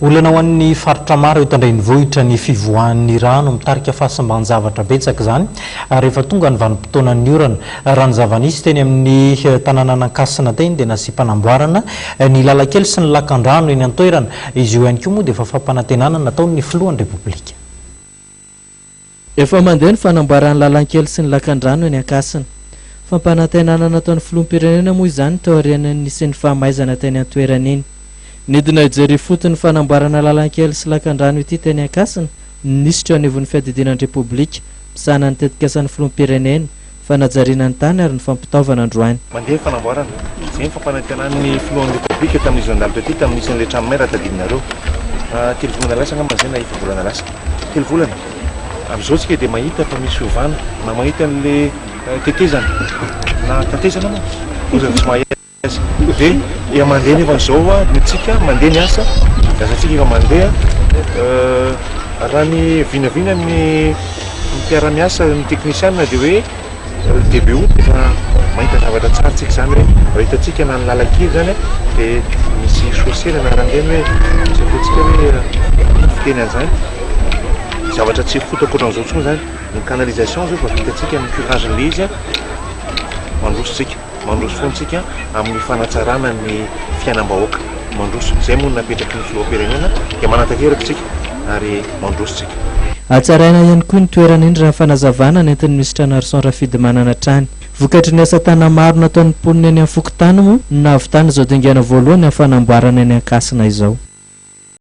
Olana ho an'ny faritra maro eto an-drenivohitra ny fivoahan'ny rano, mitarika fahasimban-javatra betsaka izany rehefa tonga ny vanim-potoanan'ny orana. Raha ny zava-nisy teny amin'ny tanànan'Ankasina teny dia nasiam-panamboarana ny lalan-kely sy ny lakan-drano eny an-toerana. Izy io ihany koa moa dia efa fampanantenana nataon'ny filohan'ny Repoblika. Efa mandeha ny fanamboaran'ny lalan-kely sy ny lakan-drano eny Ankasina. Fampanantenana nataon'ny filoham-pirenena moa izany taorian'ny nisian'ny fahamaizana teny an-toerana iny. Nidina hijery ifotony ny fanamboarana lalan-kely sy lakan-drano ity teny Ankasina ny minisitra eo anivon'ny fiadidiana ny Repoblika, misahana ny tetikasan'ny filoham-pirenena, fanajariana ny tany ary ny fampitaovana androany. Mandeha ny fanamboarana. Izay ny fampanantenan'ny filohan'ny Repoblika tamin'izy nandalo taty tamin'ny nisin'ilay trano may raha tadidinareo. Telo volana lasa angamba izay na efa-bolana lasa. Telo volana. Amin'izao isika dia mahita fa misy fiovana na mahita an'ilay tetezana na tetezana moa? Oza tsy mahay azy. Dia efa mandeha nefa izao ny antsika, mandeha ny asa, ny asantsika efa mandeha. Raha ny vinavinan'ny mpiara-miasa, ny teknisiana dia hoe début août efa mahita zavatra tsara tsika izany hoe raha hitantsika na ny lalan-kely izany dia misy chaussée ny anaran'ireny hoe misy ataontsika hoe inona fiteny an'izany, zavatra tsy foot ankoatran'izao intsony izany, ny canalisation izao efa vitantsika ny curage an'ilay izy, mandroso tsika, mandroso foana tsika amin'ny fanatsarana ny fiainam-bahoaka, mandroso, izay moa no napetraky ny filoham-pirenena dia manatanteraka tsika ary mandroso tsika. Hatsaraina ihany koa ny toerana indry raha ny fanazavana nentin'ny minisitra Narson Rafidimanana hatrany. Vokatry ny asa tana-maro nataon'ny mponina eny amin'ny fokontany moa no nahavitana izao dingana voalohany amin'ny fanamboarana eny Ankasina izao.